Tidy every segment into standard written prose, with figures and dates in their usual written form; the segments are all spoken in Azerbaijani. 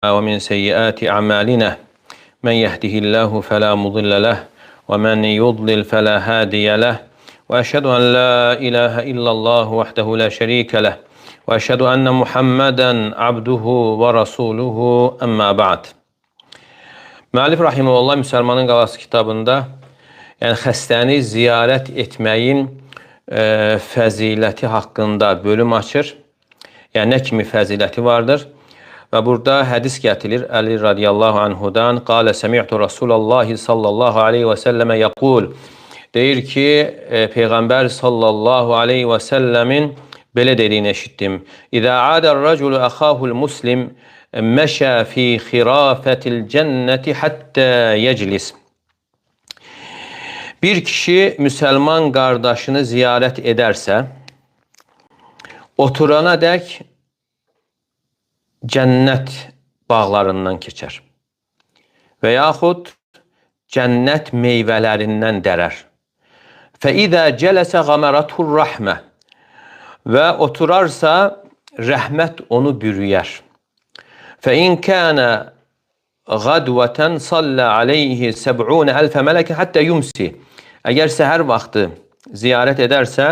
ومن سيئات أعمالنا من يهده الله فلا مضل له ومن يضلل فلا هادي له وأشهد أن لا إله إلا الله وحده لا شريك له وأشهد أن محمدا عبده ورسوله أما بعد. Müəllif rahimehullah Müsəlmanın Qalası kitabında yəni xəstəni ziyarət etməyin fəziləti haqqında bölüm açır. Yəni nə kimi fəziləti vardır? Və burada hədis gətirir Əli radiyallahu anhudan. Qalə semi'tu Rasulullahi sallallahu aleyhi və səlləmə yəqul. Deyir ki, Peyğəmbər sallallahu aleyhi və səlləmin belə dediyini eşitdim. İzə adər rəculu əxahul muslim məşə fi xirafətil cənnəti həttə yeclis. Bir kişi müsəlman qardaşını ziyarət edərsə, oturana dək cənnət bağlarından keçər və yaxud cənnət meyvələrindən dərər. Fəidə cələsə qamaratur rəhmə və oturarsa rəhmət onu bürüyər. Fəin kənə qadvətən sallə aleyhi səb'unə əlfə mələkə həttə yumsi. Əgər səhər vaxtı ziyarət edərsə,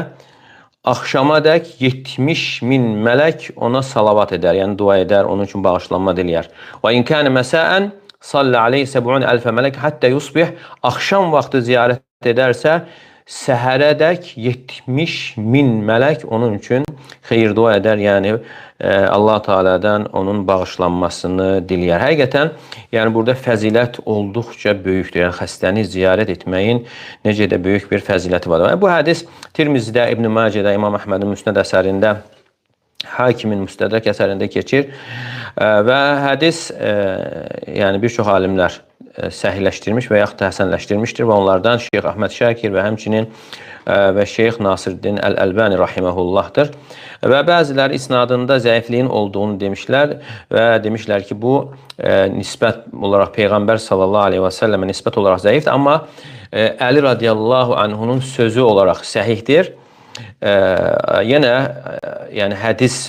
axşama dək 70 min mələk ona salavat edər, yəni dua edər, onun üçün bağışlanma diləyər. Və in kana məsaən sallə aleyhi səb'un əlfə mələk həttə yusbih. Axşam vaxtı ziyarət edərsə, səhərə dək 70 min mələk onun üçün xeyir dua edər, yəni Allah Teala'dan onun bağışlanmasını diləyər. Həqiqətən, yəni burada fəzilət olduqca böyükdür. Yəni xəstəni ziyarət etməyin necə də böyük bir fəziləti var. Yəni, bu hədis Tirmizidə, İbn Macədə, İmam Əhmədin Müsnəd əsərində, Hakimin Müstədrək əsərində keçir və hədis yəni bir çox alimlər səhihləşdirmiş və yaxud da həsənləşdirmişdir və onlardan Şeyx Əhməd Şakir və həmçinin və Şeyx Nasiruddin Əl-Əlbani rahimehullahdır. Və bəziləri isnadında zəifliyin olduğunu demişlər və demişlər ki, bu nisbət olaraq Peyğəmbər sallallahu aleyhi və səlləmə nisbət olaraq zəifdir, amma Əli radiyallahu anhunun sözü olaraq səhihdir. Yenə yəni hədis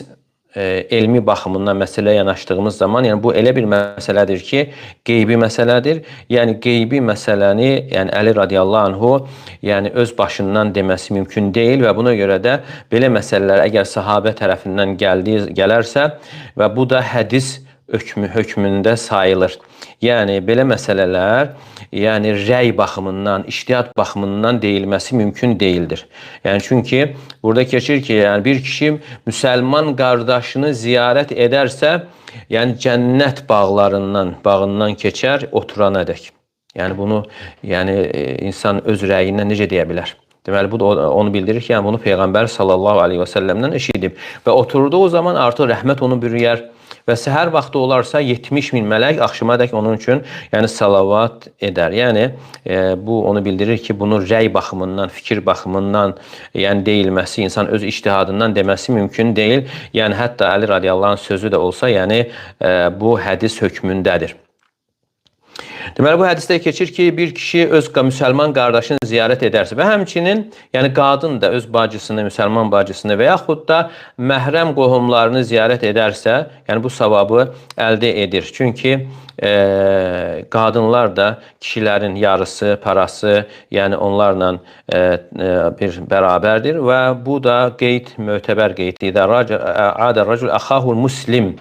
elmi baxımından məsələyə yanaşdığımız zaman, yəni bu elə bir məsələdir ki, qeybi məsələdir. Yəni qeybi məsələni, yəni Əli radiyallahu anhu, yəni öz başından deməsi mümkün deyil və buna görə də belə məsələlər əgər sahabə tərəfindən gələrsə və bu da hədis hökmündə sayılır. Yəni belə məsələlər, yəni rəy baxımından, iştihad baxımından deyilməsi mümkün deyildir. Yəni çünki burada keçir ki, yəni bir kişi müsəlman qardaşını ziyarət edərsə, yəni cənnət bağından keçər oturana dək. Yəni bunu, yəni insan öz rəyindən necə deyə bilər? Deməli, bu da onu bildirir ki, yəni bunu Peyğəmbər sallallahu aleyhi və səlləmdən eşidib və oturduğu zaman artıq rəhmət onu bürüyər və səhər vaxtı olarsa 70 min mələk axşama dək onun üçün yəni salavat edər. Yəni bu onu bildirir ki, bunu rəy baxımından, fikir baxımından, yəni deyilməsi, insan öz ictihadından deməsi mümkün deyil. Yəni hətta Əli radiyallahu anh sözü də olsa, yəni bu hədis hökmündədir. Deməli, bu hədisdə keçir ki, bir kişi öz müsəlman qardaşını ziyarət edərsə və həmçinin, yəni qadın da öz bacısını, müsəlman bacısını və yaxud da məhrəm qohumlarını ziyarət edərsə, yəni bu savabı əldə edir. Çünki qadınlar da kişilərin yarısı, parası, yəni onlarla bir bərabərdir və bu da qeyd, mötəbər qeyddir. Adə rəcul əxahul muslim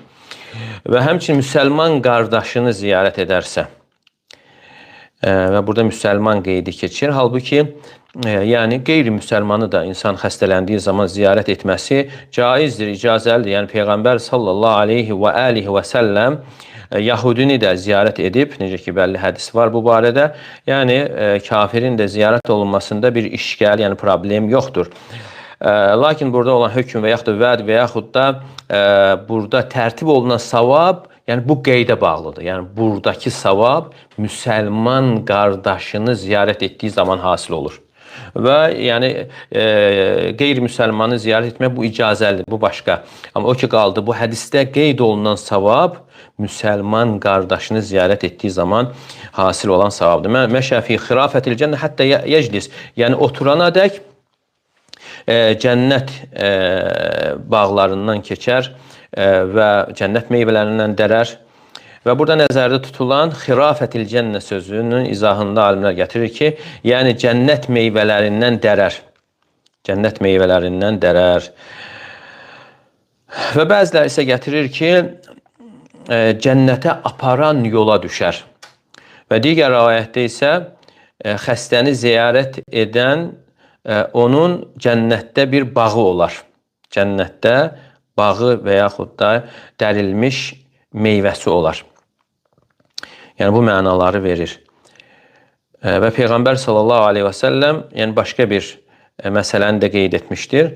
və həmçinin müsəlman qardaşını ziyarət edərsə. Və burada müsəlman qeydi keçir. Halbuki, yəni qeyri-müsəlmanı da insan xəstələndiyi zaman ziyarət etməsi caizdir, icazəlidir. Yəni Peyğəmbər sallallahu aleyhi və alihi və səlləm Yahudini də ziyarət edib, necə ki bəlli hədis var bu barədə. Yəni kafirin də ziyarət olunmasında bir işgəl, yəni problem yoxdur. Lakin burada olan hökm və yaxud da vəd və yaxud da burada tərtib olunan savab, yəni bu qeydə bağlıdır. Yəni buradakı savab müsəlman qardaşını ziyarət etdiyi zaman hasil olur. Və yəni qeyri-müsəlmanı ziyarət etmək bu icazəlidir, bu başqa. Amma o ki qaldı, bu hədisdə qeyd olunan savab müsəlman qardaşını ziyarət etdiyi zaman hasil olan savabdır. Məşə fi xirafətil cənnə həttə yeclis. Yəni oturana dək cənnət bağlarından keçər və cənnət meyvələrindən dərər. Və burada nəzərdə tutulan xirafətil cənnə sözünün izahında alimlər gətirir ki, yəni cənnət meyvələrindən dərər. Cənnət meyvələrindən dərər. Və bəziləri isə gətirir ki, cənnətə aparan yola düşər. Və digər rəvayətdə isə xəstəni ziyarət edən onun cənnətdə bir bağı olar. Cənnətdə bağı və yaxud da dərilmiş meyvəsi olar. Yəni bu mənaları verir. Və Peyğəmbər sallallahu aleyhi və səlləm yəni başqa bir məsələni də qeyd etmişdir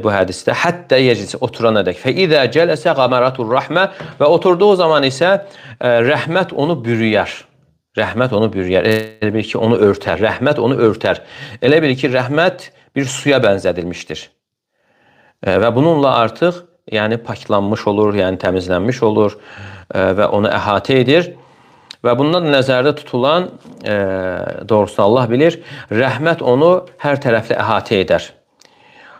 bu hədisdə. Hətta yeclis oturana dək. Fə izə cələsə qamaratur rahmə və oturduğu zaman isə rəhmət onu bürüyər. Rəhmət onu bürüyər. Elə bil ki, onu örtər. Rəhmət onu örtər. Elə bil ki, rəhmət bir suya bənzədilmişdir. Və bununla artıq yəni paklanmış olur, yəni təmizlənmiş olur və onu əhatə edir. Və bundan nəzərdə tutulan, doğrusunu Allah bilir, rəhmət onu hər tərəfli əhatə edər.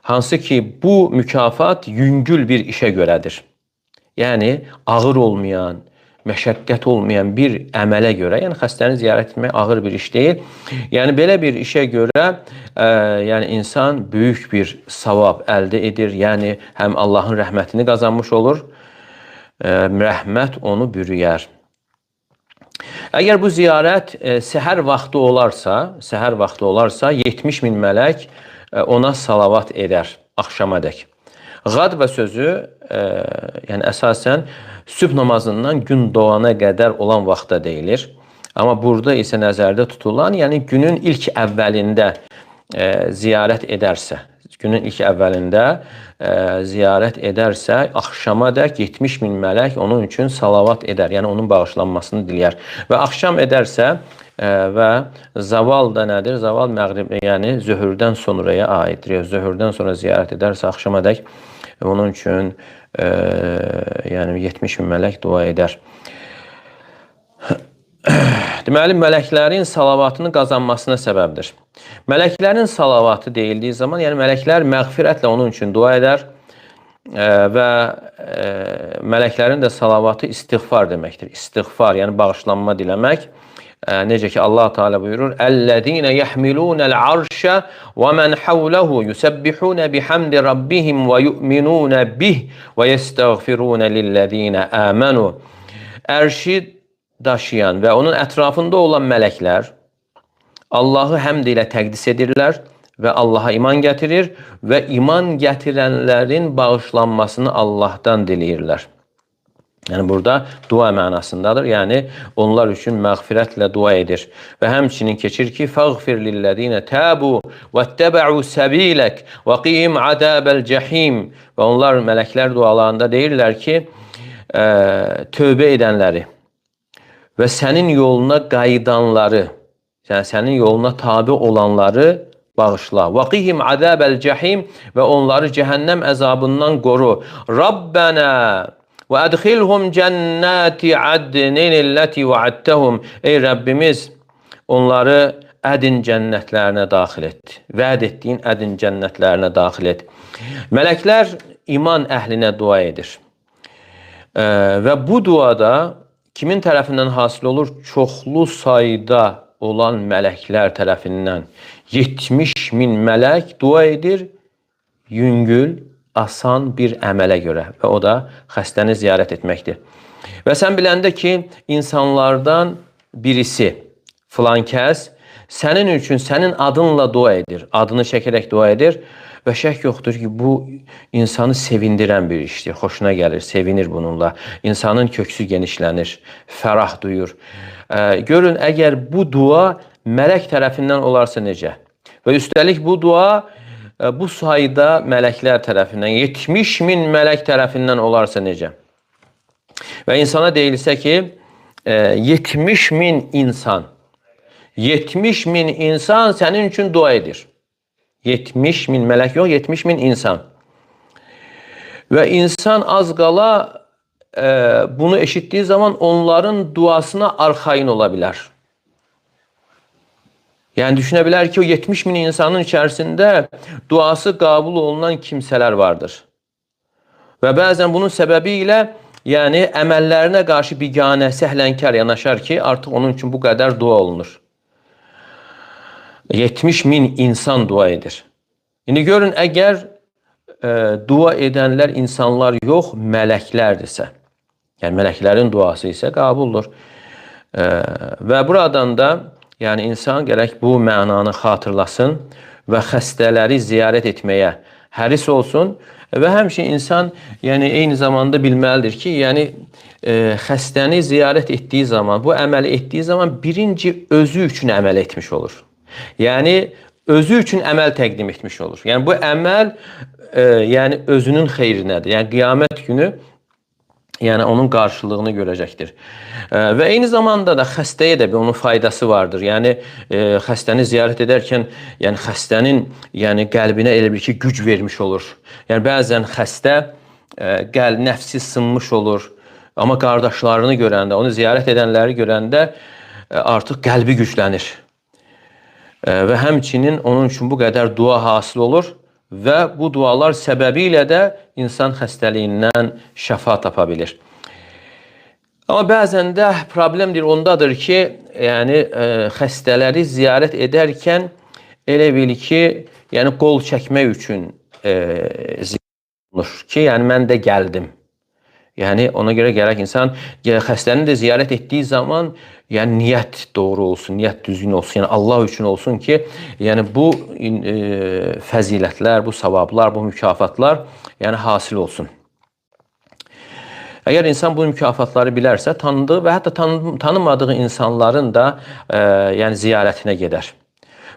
Hansı ki, bu mükafat yüngül bir işə görədir. Yəni, ağır olmayan, məşəqqət olmayan bir əmələ görə, yəni xəstəni ziyarət etmək ağır bir iş deyil. Yəni, belə bir işə görə yəni insan böyük bir savab əldə edir. Yəni, həm Allahın rəhmətini qazanmış olur, rəhmət onu bürüyər. Əgər bu ziyarət səhər vaxtı olarsa, 70 min mələk ona salavat edər axşama dək. Qadvə sözü, yəni əsasən sübh namazından gün doğana qədər olan vaxtda deyilir. Amma burada isə nəzərdə tutulan, yəni günün ilk əvvəlində ziyarət edərsə, günün ilk əvvəlində ziyarət edərsə, axşama dək 70 min mələk onun üçün salavat edər, yəni onun bağışlanmasını diləyər. Və axşam edərsə və zaval da nədir? Zaval məğrib, yəni zöhürdən sonraya aiddir. Zöhürdən sonra ziyarət edərsə axşama dək onun üçün yəni 70 min mələk dua edər. Deməli, mələklərin salavatını qazanmasına səbəbdir. Mələklərin salavatı deyildiyi zaman, yəni mələklər məğfirətlə onun üçün dua edər və mələklərin də salavatı istiğfar deməkdir. İstiğfar, yəni bağışlanma diləmək. Necə ki, Allah Teala buyurur, "Əllezîne yahmilûnel arşa və men havlehu yusebbihûne bihamdi rabbihim və yu'minûne bih və yestəğfirûne lillezîne âmenû." Ərşi daşıyan və onun ətrafında olan mələklər Allahı həmd ilə təqdis edirlər və Allaha iman gətirir və iman gətirənlərin bağışlanmasını Allahdan diləyirlər. Yəni burada dua mənasındadır. Yəni onlar üçün məğfirətlə dua edir. Və həmçinin keçir ki, "Fəğfir lillezîne təbu vetteba'u səbilək və qihim azabel cəhim." Və onlar mələklər dualarında deyirlər ki, tövbə edənləri və sənin yoluna qayıdanları, yəni sənin yoluna tabi olanları bağışla. "Vaqihim azabel cəhim" və onları cəhənnəm əzabından qoru. "Rabbənə və ədxilhum cənnəti adnin illəti vəadtəhum." Ey Rəbbimiz, onları ədin cənnətlərinə daxil et. Vəd etdiyin ədin cənnətlərinə daxil et. Mələklər iman əhlinə dua edir. Və bu duada kimin tərəfindən hasil olur? Çoxlu sayda olan mələklər tərəfindən. 70 min mələk dua edir yüngül, asan bir əmələ görə və o da xəstəni ziyarət etməkdir. Və sən biləndə ki, insanlardan birisi, filan kəs, sənin üçün sənin adınla dua edir, adını çəkərək dua edir və şək yoxdur ki, bu insanı sevindirən bir işdir, xoşuna gəlir, sevinir bununla. İnsanın köksü genişlənir, fərah duyur. Görün, əgər bu dua mələk tərəfindən olarsa necə? Və üstəlik bu dua bu sayda mələklər tərəfindən, 70 min mələk tərəfindən olarsa necə? Və insana deyilsə ki, 70 min insan, 70 min insan sənin üçün dua edir. 70 min mələk yox, 70 min insan. Və insan az qala bunu eşitdiyi zaman onların duasına arxayın ola bilər. Yəni düşünə bilər ki, o 70 min insanın içərisində duası qəbul olunan kimsələr vardır. Və bəzən bunun səbəbi ilə yəni əməllərinə qarşı biganə, səhlənkar yanaşar ki, artıq onun üçün bu qədər dua olunur. 70 min insan dua edir. İndi görün, əgər dua edənlər insanlar yox, mələklərdirsə, yəni mələklərin duası isə qəbuldur. Və buradan da yəni insan gərək bu mənanı xatırlasın və xəstələri ziyarət etməyə həris olsun və həmçinin insan yəni eyni zamanda bilməlidir ki, yəni xəstəni ziyarət etdiyi zaman, bu əməli etdiyi zaman birinci özü üçün əməl etmiş olur. Yəni özü üçün əməl təqdim etmiş olur. Yəni bu əməl yəni özünün xeyrinədir. Yəni qiyamət günü yəni onun qarşılığını görəcəkdir. Və eyni zamanda da xəstəyə də bir onun faydası vardır. Yəni xəstəni ziyarət edərkən, yəni xəstənin yəni qəlbinə elə bir ki güc vermiş olur. Yəni bəzən xəstə nəfsi sınmış olur. Amma qardaşlarını görəndə, onu ziyarət edənləri görəndə artıq qəlbi güclənir. Və həmçinin onun üçün bu qədər dua hasil olur. Və bu dualar səbəbi ilə də insan xəstəliyindən şəfa tapa bilir. Amma bəzən də problemdir ondadır ki, yəni xəstələri ziyarət edərkən elə bil ki, yəni qol çəkmək üçün olunur ki, yəni mən də gəldim. Yəni ona görə gərək insan xəstəni də ziyarət etdiyi zaman yəni niyyət doğru olsun, niyyət düzgün olsun, yəni Allah üçün olsun ki, yəni bu fəzilətlər, bu savablar, bu mükafatlar yəni hasil olsun. Əgər insan bu mükafatları bilərsə, tanıdığı və hətta tanımadığı insanların da yəni ziyarətinə gedər.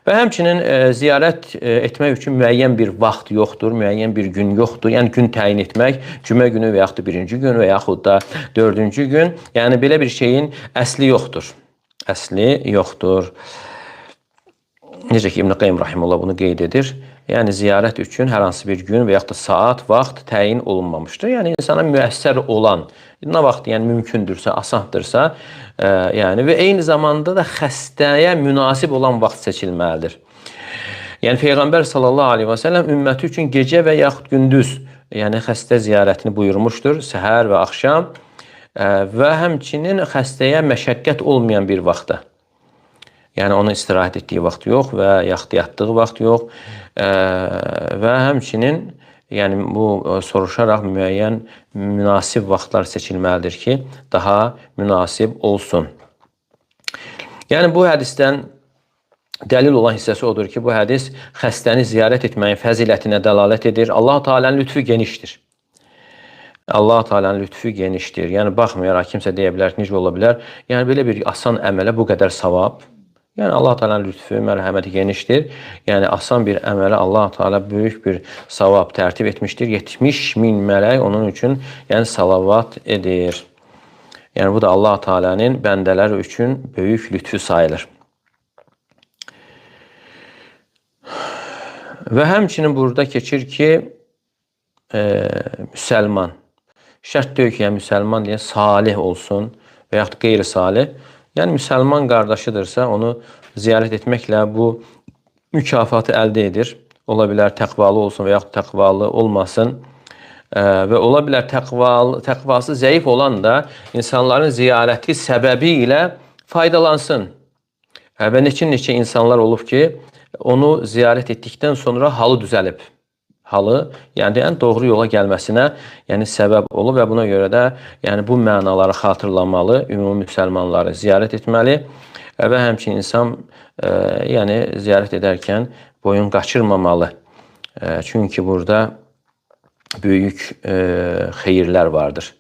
Və həmçinin ziyarət etmək üçün müəyyən bir vaxt yoxdur, müəyyən bir gün yoxdur. Yəni gün təyin etmək, cümə günü və yaxud da birinci gün və yaxud da dördüncü gün, yəni belə bir şeyin əsli yoxdur. Əsli yoxdur. Necə ki İbn Qayyim rahimehullah bunu qeyd edir. Yəni ziyarət üçün hər hansı bir gün və yaxud da saat, vaxt təyin olunmamışdır. Yəni insana müəssər olan, nə vaxt yəni mümkündürsə, asanddırsa, yəni və eyni zamanda da xəstəyə münasib olan vaxt seçilməlidir. Yəni Peyğəmbər sallallahu əleyhi və səlləm ümməti üçün gecə və yaxud gündüz, yəni xəstə ziyarətini buyurmuşdur, səhər və axşam və həmçinin xəstəyə məşəqqət olmayan bir vaxtda. Yəni onun istirahət etdiyi vaxt yox və yaxud yatdığı vaxt yox və həmçinin yəni bu soruşaraq müəyyən münasib vaxtlar seçilməlidir ki, daha münasib olsun. Yəni bu hədisdən dəlil olan hissəsi odur ki, bu hədis xəstəni ziyarət etməyin fəzilətinə dəlalət edir. Allah Teala'nın lütfü genişdir. Allah Teala'nın lütfü genişdir. Yəni baxmayaraq kimsə deyə bilər ki, necə ola bilər? Yəni belə bir asan əmələ bu qədər savab. Yəni Allah Teala'nın lütfü, mərhəməti genişdir. Yəni asan bir əmələ Allah Teala böyük bir savab tərtib etmişdir. 70 min mələk onun üçün yəni salavat edir. Yəni bu da Allah Teala'nın bəndələri üçün böyük lütfü sayılır. Və həmçinin burada keçir ki, müsəlman. Şərt deyil ki, yəni müsəlman deyə salih olsun və yaxud qeyri-salih. Yəni müsəlman qardaşıdırsa, onu ziyarət etməklə bu mükafatı əldə edir. Ola bilər təqvalı olsun və yaxud təqvalı olmasın. Və ola bilər təqvası zəif olan da insanların ziyarəti səbəbi ilə faydalansın. Və neçə-neçə insanlar olub ki, onu ziyarət etdikdən sonra halı düzəlib. Halı, yəni ən doğru yola gəlməsinə yəni səbəb olub və buna görə də yəni bu mənaları xatırlamalı, ümumi müsəlmanları ziyarət etməli və həmçinin insan yəni ziyarət edərkən boyun qaçırmamalı. Çünki burada böyük xeyirlər vardır.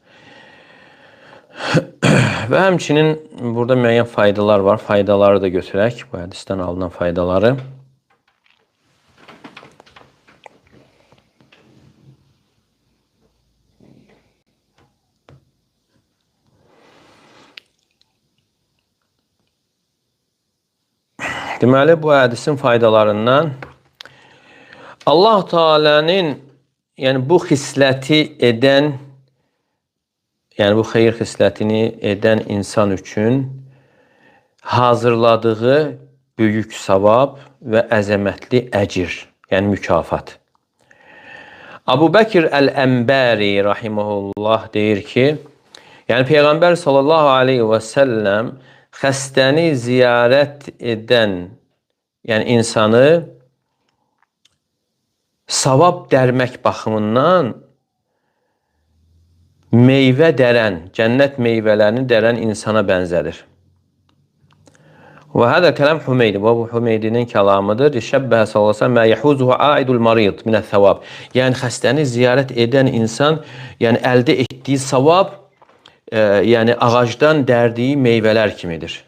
Və həmçinin burada müəyyən faydalar var. Faydaları da götürək. Bu hədisdən alınan faydaları. Deməli, bu hədisin faydalarından Allah Teala'nın yəni bu xisləti edən, yəni bu xeyir xislətini edən insan üçün hazırladığı böyük savab və əzəmətli əcir, yəni mükafat. Əbu Bəkir Əl-Ənbəri rahimehullah deyir ki, Yəni Peyğəmbər sallallahu aleyhi və səlləm xəstəni ziyarət edən, yəni insanı savab dərmək baxımından meyvə dərən, cənnət meyvələrini dərən insana bənzədir. Və hədə kəlam Hümeydi, və bu Hümeydinin kəlamıdır. Şəbbəhə sallallahu aleyhi ve sellem mə yəhuzuhu aidul marid minəs-savab. Yəni xəstəni ziyarət edən insan, yəni əldə etdiyi savab, yəni ağacdan dərdiyi meyvələr kimidir.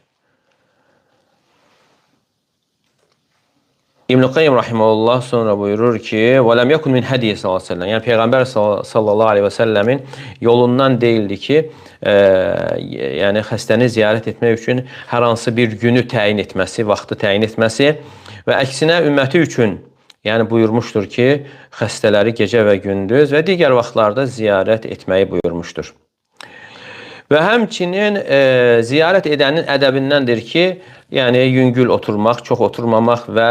İbn-i Qayyim rahimehullah sonra buyurur ki, və ləm yekun min hədiyyi sallallahu aleyhi ve sellem. Yəni Peyğəmbər sallallahu aleyhi və səlləmin yolundan deyildi ki, yəni xəstəni ziyarət etmək üçün hər hansı bir günü təyin etməsi, vaxtı təyin etməsi və əksinə ümməti üçün, yəni buyurmuşdur ki, xəstələri gecə və gündüz və digər vaxtlarda ziyarət etməyi buyurmuşdur. Və həmçinin ziyarət edənin ədəbindəndir ki, yəni yüngül oturmaq, çox oturmamaq və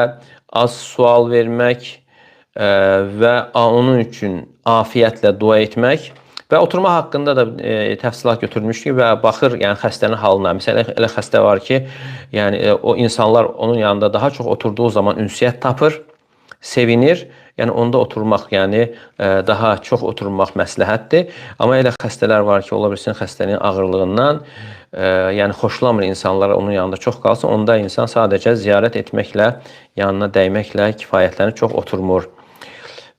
az sual vermək və onun üçün afiyyətlə dua etmək və oturma haqqında da təfsilat götürmüşdük və baxır, yəni xəstənin halına. Məsələn, elə xəstə var ki, yəni o insanlar onun yanında daha çox oturduğu zaman ünsiyyət tapır, sevinir. Yəni onda oturmaq, yəni daha çox oturmaq məsləhətdir. Amma elə xəstələr var ki, ola bilsin xəstənin ağırlığından, yəni xoşlamır insanlar onun yanında çox qalsın. Onda insan sadəcə ziyarət etməklə, yanına dəyməklə kifayətlənir, çox oturmur.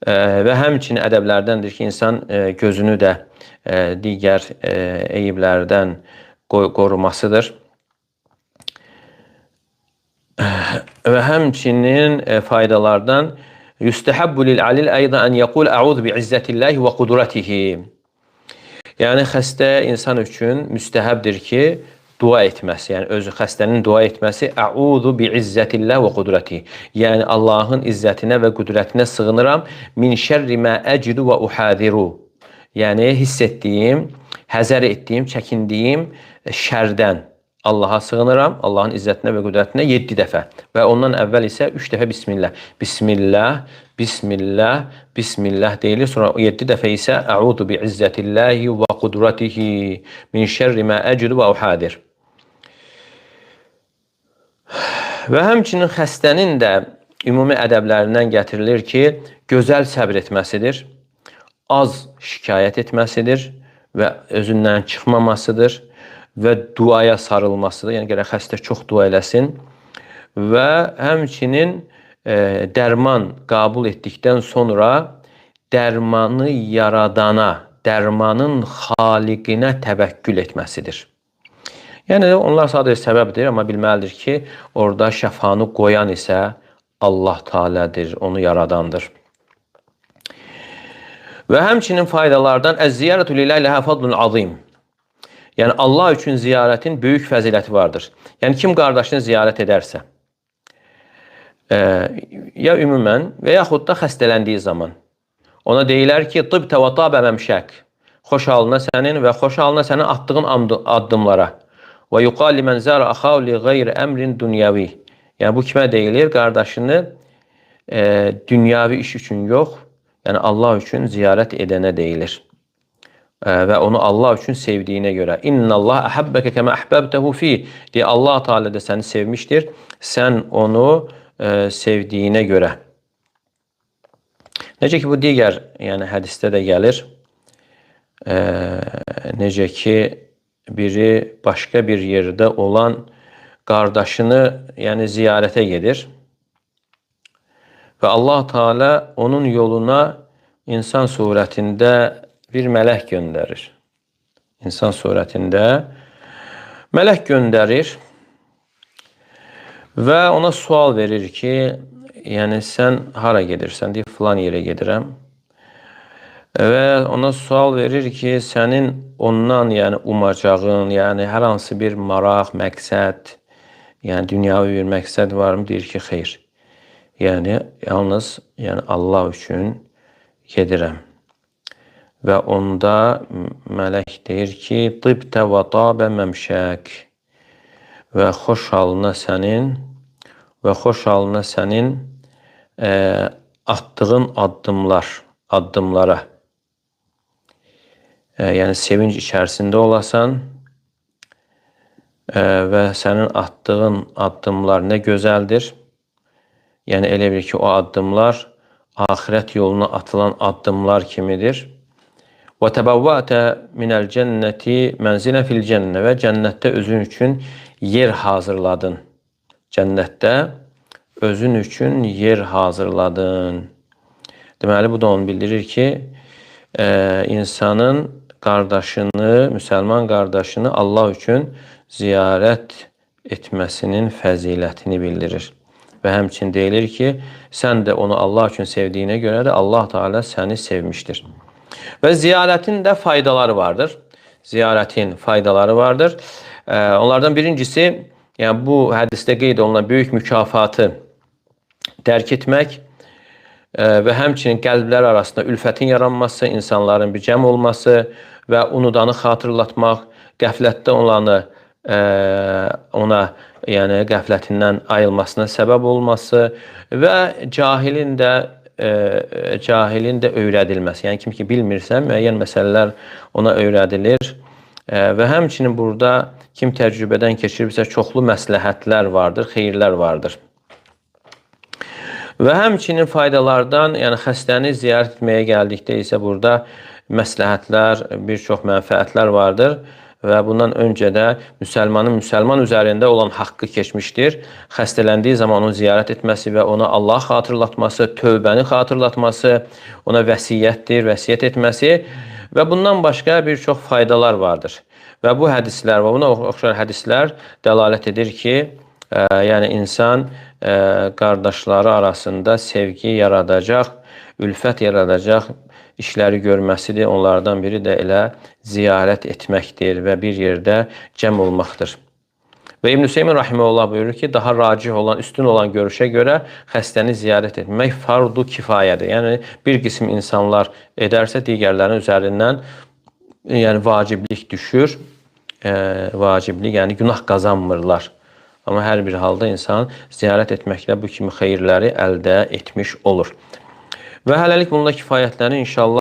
Və həmçinin ədəblərdəndir ki, insan gözünü də digər eyiblərdən qorumasıdır. Və həmçinin faydalardan yüstəhəbbu lil-alil ayda an yəqul əuzu bi'izzətillahi və qudratihi. Yəni xəstə insan üçün müstəhəbdir ki, dua etməsi, yəni özü xəstənin dua etməsi əuzu bi'izzətillah və qudratihi. Yəni Allahın izzətinə və qüdrətinə sığınıram min şərri mə əcidu və uhadiru. Yəni hiss etdiyim, həzər etdiyim, çəkindiyim şərdən Allaha sığınıram, Allahın izzətinə və qüdrətinə 7 dəfə və ondan əvvəl isə 3 dəfə Bismillah. Bismillah, Bismillah, Bismillah deyilir. Sonra 7 dəfə isə Əuzu bi'izzətillahi və qudratihi min şərri mə əcidu və uhadir. Və həmçinin xəstənin də ümumi ədəblərindən gətirilir ki, gözəl səbr etməsidir, az şikayət etməsidir və özündən çıxmamasıdır və duaya sarılmasıdır. Yəni gərək xəstə çox dua eləsin və həmçinin dərman qəbul etdikdən sonra dərmanı yaradana, dərmanın xaliqinə təvəkkül etməsidir. Yəni onlar sadəcə səbəbdir, amma bilməlidir ki, orada şəfanı qoyan isə Allah Teala'dır, onu yaradandır. Və həmçinin faydalardan əz-ziyarətü lillahi ləhə fadlun azim. Yəni Allah üçün ziyarətin böyük fəziləti vardır. Yəni kim qardaşını ziyarət edərsə, ya ümumən və yaxud da xəstələndiyi zaman ona deyilər ki, tıbtə və tabə məmşək. Xoş halına sənin və xoş halına sənin atdığın addımlara. Və yuqal limen zara axahu li qeyri əmrin dünyəvi. Yəni bu kimə deyilir? Qardaşını dünyavi iş üçün yox, yəni Allah üçün ziyarət edənə deyilir. Və onu Allah üçün sevdiyinə görə. İnnallah əhəbbəkə kəmə əhbəbtəhu fi. Deyə Allah Teala da səni sevmişdir. Sən onu sevdiyinə görə. Necə ki bu digər, yəni hədisdə də gəlir. Necə ki biri başqa bir yerdə olan qardaşını, yəni ziyarətə gedir. Və Allah Teala onun yoluna insan surətində bir mələk göndərir. İnsan surətində mələk göndərir və ona sual verir ki, yəni sən hara gedirsən? Deyir, filan yerə gedirəm. Və ona sual verir ki, sənin ondan yəni umacağın, yəni hər hansı bir maraq, məqsəd, yəni dünyavi bir məqsəd varmı? Deyir ki, xeyr. Yəni yalnız yəni Allah üçün gedirəm. Və onda mələk deyir ki, tıbtə və tabə məmşək və xoş halına sənin və xoş halına sənin atdığın addımlara. Yəni sevinc içərisində olasan və sənin atdığın addımlar nə gözəldir. Yəni elə bil ki, o addımlar axirət yoluna atılan addımlar kimidir. Və təbəvvətə minəl cənnəti mənzilə fil cənnə, və cənnətdə özün üçün yer hazırladın. Cənnətdə özün üçün yer hazırladın. Deməli, bu da onu bildirir ki, insanın qardaşını, müsəlman qardaşını Allah üçün ziyarət etməsinin fəzilətini bildirir. Və həmçinin deyilir ki, sən də onu Allah üçün sevdiyinə görə də Allah Teala səni sevmişdir. Və ziyarətin də faydaları vardır. Ziyarətin faydaları vardır. Onlardan birincisi, yəni bu hədisdə qeyd olunan böyük mükafatı dərk etmək və həmçinin qəlblər arasında ülfətin yaranması, insanların bir cəm olması və unudanı xatırlatmaq, qəflətdə olanı ona, yəni qəflətindən ayılmasına səbəb olması və cahilin də öyrədilməsi. Yəni kim ki bilmirsə, müəyyən məsələlər ona öyrədilir və həmçinin burada kim təcrübədən keçiribsə çoxlu məsləhətlər vardır, xeyirlər vardır. Və həmçinin faydalardan, yəni xəstəni ziyarət etməyə gəldikdə isə burada məsləhətlər, bir çox mənfəətlər vardır və bundan öncə də müsəlmanın müsəlman üzərində olan haqqı keçmişdir. Xəstələndiyi zaman onu ziyarət etməsi və ona Allah xatırlatması, tövbəni xatırlatması, ona vəsiyyətdir, vəsiyyət etməsi və bundan başqa bir çox faydalar vardır. Və bu hədislər və buna oxşar hədislər dəlalət edir ki, yəni insan qardaşları arasında sevgi yaradacaq, ülfət yaradacaq işləri görməsidir. Onlardan biri də elə ziyarət etməkdir və bir yerdə cəm olmaqdır. Və İbn Hüseymin rahimehullah buyurur ki, daha racih olan, üstün olan görüşə görə xəstəni ziyarət etmək fardu kifayədir. Yəni bir qism insanlar edərsə digərlərinin üzərindən yəni vaciblik düşür. Vaciblik, yəni günah qazanmırlar. Amma hər bir halda insan ziyarət etməklə bu kimi xeyirləri əldə etmiş olur. Və hələlik bununla kifayətlənir inşallah.